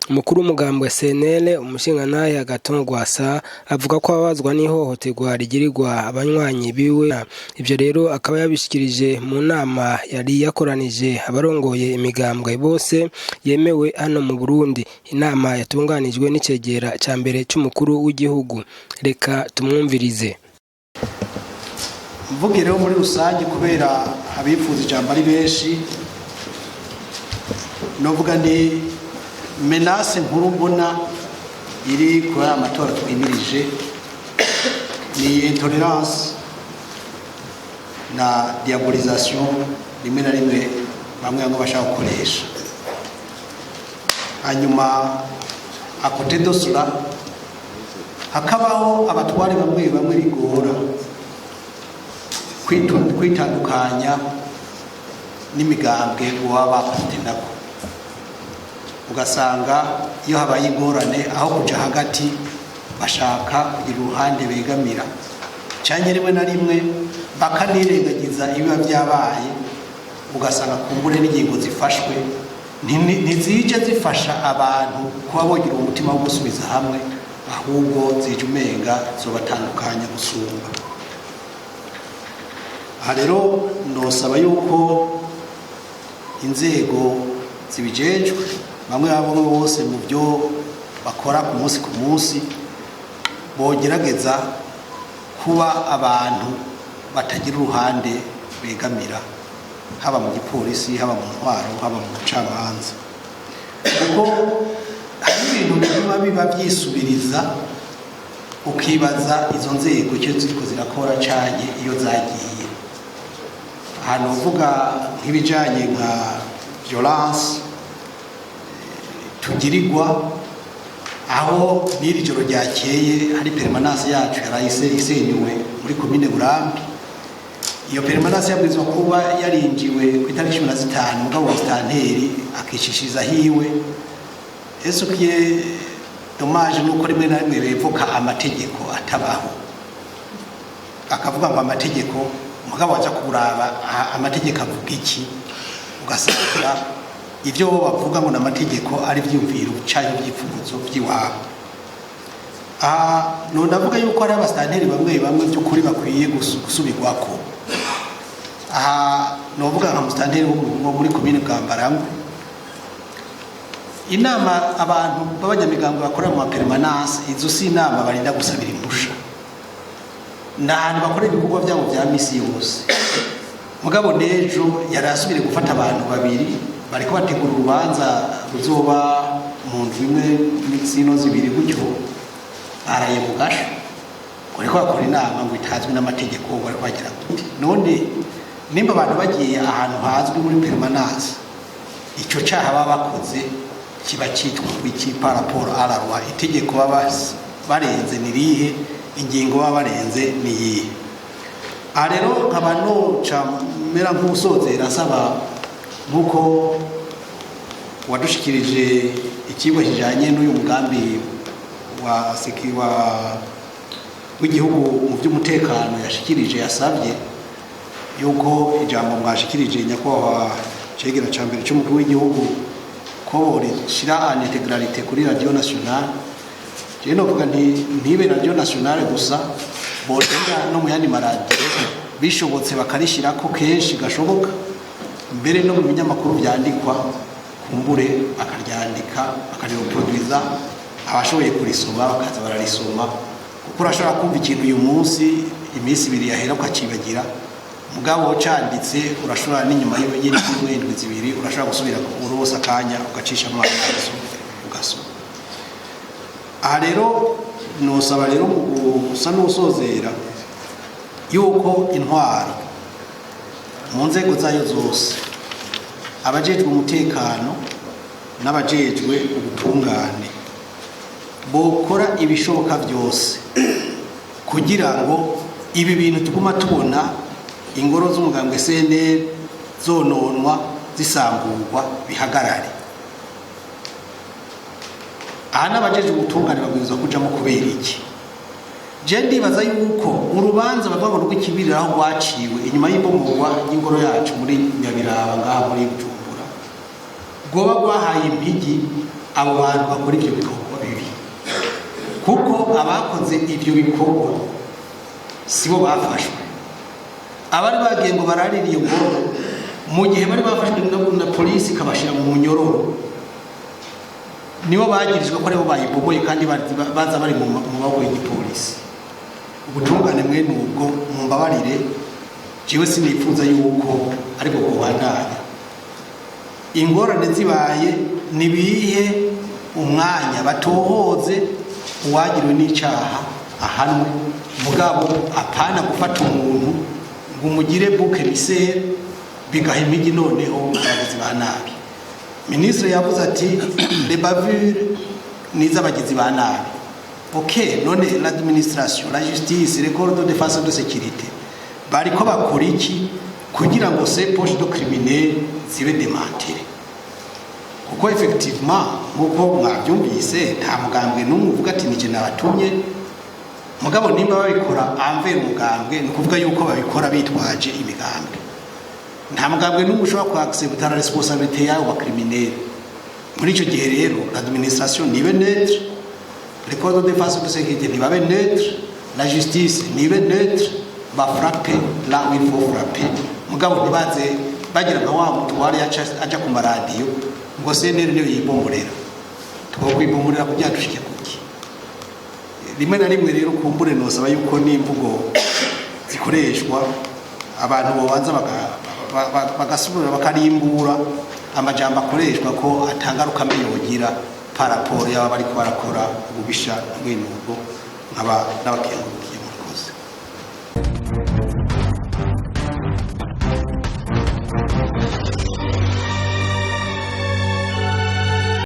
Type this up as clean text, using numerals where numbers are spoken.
Umukuru w'umugambwe CNL, umushingantahe Agathon Rwasa, avuga ko ababazwa n'ihohoterwa rigirirwa abanywanyi biwe. Ivyo rero akaba yabishikirije mu nama yari yakoranije abarongoye imigambwe bose yemewe hano mu Burundi, inama yatunganijwe n'icegera ca mbere c'umukuru w'igihugu. Reka tumwumvirize. Mvuge rero muri rusange, kubera abifuza ijambo ari benshi, novuga ni menace nkuru mbona iri kuri aya matora twimirije ni intolerance na diabolisation rimwe na rimwe bamwe bamwe bashaka gukoresha. Hanyuma, à côté de cela, hakabaho abatware bamwe bamwe bigora kwitandukanya n'imigambwe baba bapatenako, ugasanga iyo habaye ingorane, aho kuja hagati bashaka kugira uruhande begamira, canke rimwe na rimwe bakanirengagiza ibiba vyabaye, ugasanga kumbure n'ingingo zifashwe ntizije zifasha abantu kuba bogira umutima wo gusubiza hamwe, ahubwo zije umenga zobatandukanya gusumba. Aha rero nosaba yuko inzego zibijejwe, bamwe bamwe bose mu byo bakora ku munsi ku munsi, bogerageza kuba abantu batagira uruhande begamira, haba mu gipolisi, haba mu ntwaro, haba mu bucamanza, kuko hari ibintu bituma biba byisubiriza, ukibaza izo nzego icyo ziriko zirakora canke iyo zagiye. Ahantu uvuga nk'ibijanye nka violence tugirirwa, aho n'iri joro ryakeye hari permanence yacu yarayise isenyuwe muri komine Burambi. Iyo permanence yabwirizwa kuba yarinjiwe ku itariki 15, mugabo musitanteri akicishiriza hiwe. Ese ukiye dommage nuko rimwe na rimwe bevoka amategeko atabaho, akavuga ngo amategeko, mugabo waza kuraba amategeko avuga iki, ugasanga ibyo bo bavuga ngo ni amategeko ari ivyiyumviro canke ibyifuzo by'iwabo. Aha no ndavuga yuko hari abasitanteri bamwe bamwe by'ukuri bakwiye gusubirwako. Aha novuga nka musitanteri wo muri komine Bwambarangwe. Inama abantu b'abanyamigambo bakorera mu mapermanence, izo si inama barinda gusabira impusha, ni ahantu bakorera ibikorwa byabo bya misi yose. Mugabo n'ejo yari asubire gufata abantu babiri bariko bategura urubanza ruzoba mu ndwi imwe zino zibiri gutyo, baraye mu gasho, bariko bakora inama ngo itazwi n'amategeko, ngo bariko bagira gute. None nimba abantu bagiye ahantu hazwi muri permanence, ico caha baba bakoze kiba citwa iki par rapport à la loi? Itegeko baba barenze ni rihe? Ingingo baba barenze ni iyihe? Aha rero nkaba noca mera nk'usozera asaba, nk'uko wadushikirije ikigo kijanye n'uyu mugambi wa seki wa w'igihugu mu by'umutekano yashikirije, yasabye yuko ijambo mwashikirije, nyakubahwa cegera ca mbere c'umukuru w'igihugu, ko rishira en intégralité kuri radio nationale. Jewe novuga nti ntibe radio nationale gusa, borenga no mu yandi maradiyo bishobotse bakarishirako kenshi gashoboka, mbere no mu binyamakuru vyandikwa kumbure bakaryandika, bakarireproduiza, abashoboye kurisoma bakaza bararisoma, kuko urashobora kumva ikintu uyu munsi, iminsi 2 yahera ukacibagira. Mugabo canditse, urashobora n'inyuma y'indwi, indwi 2, urashobora gusubira urose akanya ugacishamo amaso ugasoma. Aha rero nosaba rero mu gusa n'usozera yuko intwaro mu nzego zayo zose, abajejwe umutekano n'abajejwe ubutungane, bokora ibishoboka byose kugira ngo ibi bintu tuguma tubona ingoro z'umugambwe CNL zononwa, zisamburwa, bihagarare. Aha n'abajejwe ubutungane babwirizwa kujamo. Kubera iki? Je ndibaza yuko urubanza bavuga ngo rw'ikibiriraho rwaciwe inyuma y'ibomorwa ry'ingoro yacu muri Nyabiraba ngaha muri Bujumbura, rwoba rwahaye impigi. Abo bantu bakora ivyo bikorwa bibi, kuko abakoze ivyo bikorwa sibo bafashwe. Abari bagiye ngo bararire iyo ngoro, mu gihe bari bafashwe na polisi ikabashyira mu munyororo, nibo bagirizwa ko aribo bayibomoye, kandi baza bari mu maboko y'igipolisi. Ubutungane mwene ubwo, mumbabarire, jewe sinifuza yuko ariko kubandanya. Ingorane zibaye, nibihe umwanya batohoze, uwagiriwe n'icaha ahanwe, mugabo apana gufata umuntu ngo umugire bouc émissaire, bigaha imigi noneho abagizi ba nabi. Minisitiri yavuze ati les bavures ni iz'abagizi ba nabi. OK, none l'administration, la justice, les corps de défense de sécurité bariko bakora iki kugira ngo ces poches de criminels zibe démantelées? Kuko effectivement, nk'uko mwabyumvise, nta mugambwe n'umwe uvuga ati nije nabatumye. Mugabo nimba babikora envers umugambwe, ni ukuvuga yuko babikora bitwaje imigambwe. Nta mugambwe n'umwe ushobora kuaccepta la responsabilité yawo ba criminel. Muri icyo gihe rero, l'administration nibe neutre, les corps de défense de sécurité nibabe neutre, la justice nibe neutre, bafrappe là où il faut frapper. Mugabo ntibaze bagira nka wa mutware yaca aja ku maradiyo ngo CNL niyo yibomborera. Twokwibomborera kugira dushike kuki? Rimwe na rimwe rero, kumbure nosaba yuko n'imvugo zikoreshwa, abantu bobanza bagasubira bakarimbura amajambo akoreshwa, ko atangaruka mbi yogira par rapport y'aba bariko barakora ububisha mwene ubwo. Nkaba n'abakengurukiye.